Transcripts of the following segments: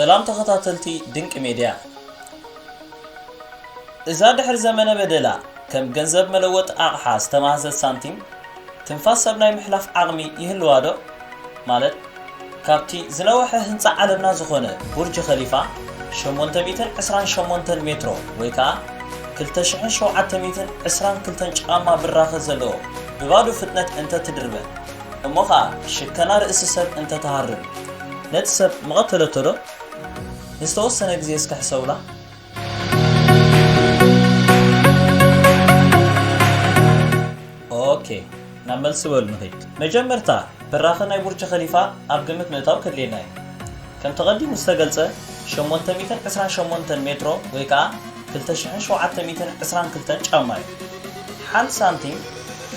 ሰላም ተኸታተልቲ ድንቂ ሜድያ። እዛ ድሕሪ ዘመነ በደላ ከም ገንዘብ መለወጢ ኣቕሓ ዝተማህዘት ሳንቲም፣ ትንፋስ ሰብ ናይ ምሕላፍ ዓቕሚ ይህልዋ ዶ? ማለት፣ ካብቲ ዝነውሐ ህንጻ ዓለምና ዝኾነ ቡርጅ ኸሊፋ ሸሞንተ ሚእትን ዕስራን ሸሞንተን ሜትሮ ወይ ከኣ ክልተ ሽሕን ሸውዓተ ሚእትን ዕስራን ክልተን ጫማ ብራኸ ዘለዎ ብባዶ ፍጥነት እንተ ትድርበ፣ እሞ ኸኣ ሽከና ርእሲ ሰብ እንተ ትሃርም፣ ነቲ ሰብ ምቐተለቶ ዶ? ንዝተወሰነ ግዜ እስከ ሕሰቡላ። ኦኬ፣ ናብ መልሲ በሉ ንኺድ። መጀመርታ፣ ብራኸ ናይ ቡርጅ ኸሊፋ ኣብ ግምት ምእታው ከድልየና እዩ። ከም ተቐዲሙ ዝተገልጸ፣ ሸሞንተ ሚእትን ዕስራን ሸሞንተን ሜትሮ ወይ ከኣ ክልተ ሽሕን ሸውዓተ ሚእትን ዕስራን ክልተን ጫማ እዩ። ሓንቲ ሳንቲም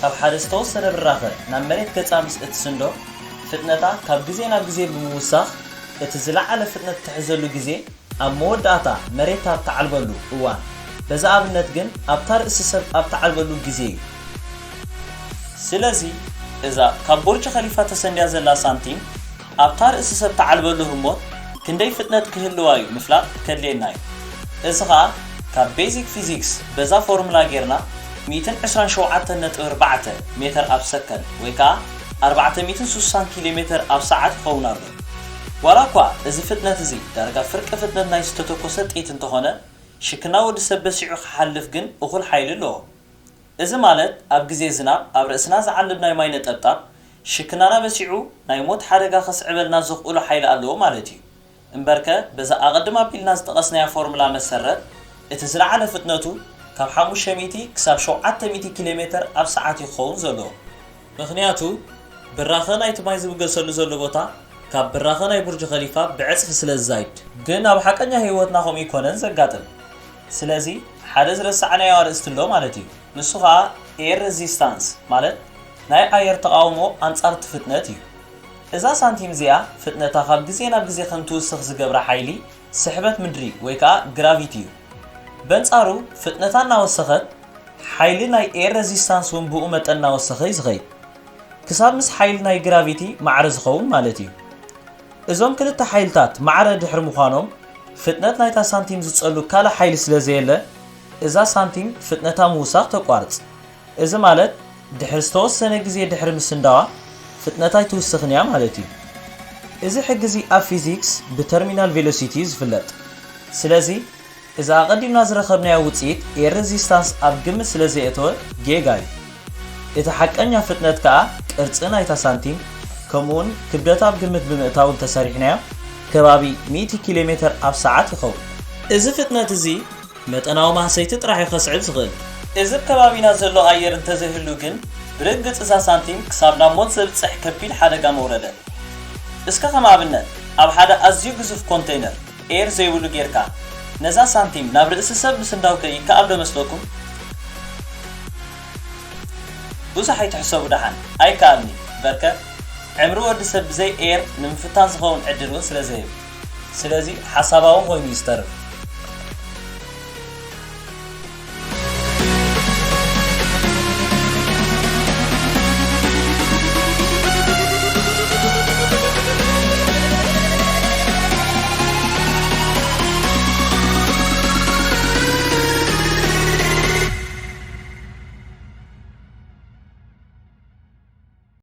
ካብ ሓደ ዝተወሰደ ብራኸ ናብ መሬት ገጻ ምስ እትስንዶ፣ ፍጥነታ ካብ ግዜ ናብ ግዜ ብምውሳኽ፣ እቲ ዝለዓለ ፍጥነት እትሕዘሉ ግዜ ኣብ መወዳእታ መሬት ኣብ ትዓልበሉ እዋን፣ በዚ ኣብነት ግን ኣብታ ርእሲ ሰብ ኣብ ትዓልበሉ ግዜ እዩ። ስለዚ፣ እዛ ካብ ቡርጅ ኸሊፋ ተሰንድያ ዘላ ሳንቲም፣ ኣብታ ርእሲ ሰብ ትዓልበሉ ህሞት ክንደይ ፍጥነት ክህልዋ እዩ ምፍላጥ ከድልየና እዩ። እዚ ኸኣ ካብ ቤዚክ ፊዚክስ በዛ ፎርሙላ ጌርና ሚእትን ዕስራን ሸውዓተን ነጥቢ ኣርባዕተ ሜተር ኣብ ሰከንድ ወይ ከኣ ኣርባዕተ ሚእትን ስሳን ኪሎ ሜተር ኣብ ሰዓት ይኸውን ኣሎ። ዋላ እኳ እዚ ፍጥነት እዚ ዳርጋ ፍርቂ ፍጥነት ናይ ዝተተኮሰ ጥይት እንተኾነ፣ ሽክና ወዲ ሰብ በሲዑ ክሓልፍ ግን እኹል ሓይሊ ኣለዎ። እዚ ማለት ኣብ ግዜ ዝናብ ኣብ ርእስና ዝዓልብ ናይ ማይ ነጠብጣብ ሽክናና በሲዑ ናይ ሞት ሓደጋ ከስዕበልና ዘኽእሎ ሓይሊ ኣለዎ ማለት እዩ። እምበርከ በዛ ኣቐድም ኣቢልና ዝጠቐስናያ ፎርሙላ መሰረት እቲ ዝለዓለ ፍጥነቱ ካብ ሓሙሽተ ሚእቲ ክሳብ ሸውዓተ ሚእቲ ኪሎ ሜተር ኣብ ሰዓት እዩ ክኸውን ዘለዎ። ምኽንያቱ ብራኸ ናይቲ ማይ ዝብገሰሉ ዘሎ ቦታ ካብ ብራኸ ናይ ቡርጅ ኸሊፋ ብዕጽፊ ስለ ዝዛይድ። ግን ኣብ ሓቀኛ ህይወትና ከምኡ ኣይኮነን ዘጋጥም። ስለዚ ሓደ ዝረሳዕናዮ ኣርእስቲ ኣሎ ማለት እዩ። ንሱ ኸኣ ኤር ሬዚስታንስ ማለት ናይ ኣየር ተቓውሞ ኣንጻር እቲ ፍጥነት እዩ። እዛ ሳንቲም እዚኣ ፍጥነታ ካብ ግዜ ናብ ግዜ ከም ትውስኽ ዝገብራ ሓይሊ ስሕበት ምድሪ ወይ ከኣ ግራቪቲ እዩ። በንጻሩ ፍጥነታ እናወሰኸት ሓይሊ ናይ ኤር ሬዚስታንስ እውን ብኡ መጠን እናወሰኸ እዩ ዝኸይድ። ክሳብ ምስ ሓይሊ ናይ ግራቪቲ ማዕረ ዝኸውን ማለት እዩ። እዞም ክልተ ሓይልታት ማዕረ ድሕሪ ምዃኖም፣ ፍጥነት ናይታ ሳንቲም ዝጸሉ ካልእ ሓይሊ ስለ ዘየለ፣ እዛ ሳንቲም ፍጥነታ ምውሳኽ ተቋርጽ። እዚ ማለት፣ ድሕሪ ዝተወሰነ ግዜ ድሕሪ ምስንዳዋ፣ ፍጥነታ ኣይትውስኽን እያ ማለት እዩ። እዚ ሕጊ እዚ ኣብ ፊዚክስ ብተርሚናል ቬሎሲቲ እዩ ዝፍለጥ። ስለዚ፣ እዚ ኣቐዲምና ዝረኸብናዮ ውጽኢት ኤር ሬዚስታንስ ኣብ ግምት ስለ ዘየእተወ ጌጋ እዩ። እቲ ሓቀኛ ፍጥነት ከኣ ቅርጺ ናይታ ሳንቲም ከምኡውን ክብደታ ኣብ ግምት ብምእታው እንተሰሪሕናዮ ከባቢ ሚእቲ ኪሎ ሜተር ኣብ ሰዓት ይኸውን። እዚ ፍጥነት እዚ መጠናዊ ማህሰይቲ ጥራሕ እዩ ከስዕብ ዝኽእል። እዚ ኣብ ከባቢና ዘሎ ኣየር እንተዘይህሉ ግን ብርግጽ እዛ ሳንቲም ክሳብ ናብ ሞት ዘብጽሕ ከቢድ ሓደጋ መውረደ። እስከ ከም ኣብነት ኣብ ሓደ ኣዝዩ ግዙፍ ኮንተይነር ኤር ዘይብሉ ጌርካ ነዛ ሳንቲም ናብ ርእሲ ሰብ ምስንዳው ከ ይከኣል ዶ መስለኩም? ብዙሕ ኣይትሕሰቡ ደሓን፣ ኣይከኣልኒ። በርከ ዕምሪ ወዲ ሰብ ብዘይ ኤር ንምፍታን ዝኸውን ዕድል እውን ስለ ዘይህብ። ስለዚ ሓሳባዊ ኮይኑ እዩ ዝተርፍ።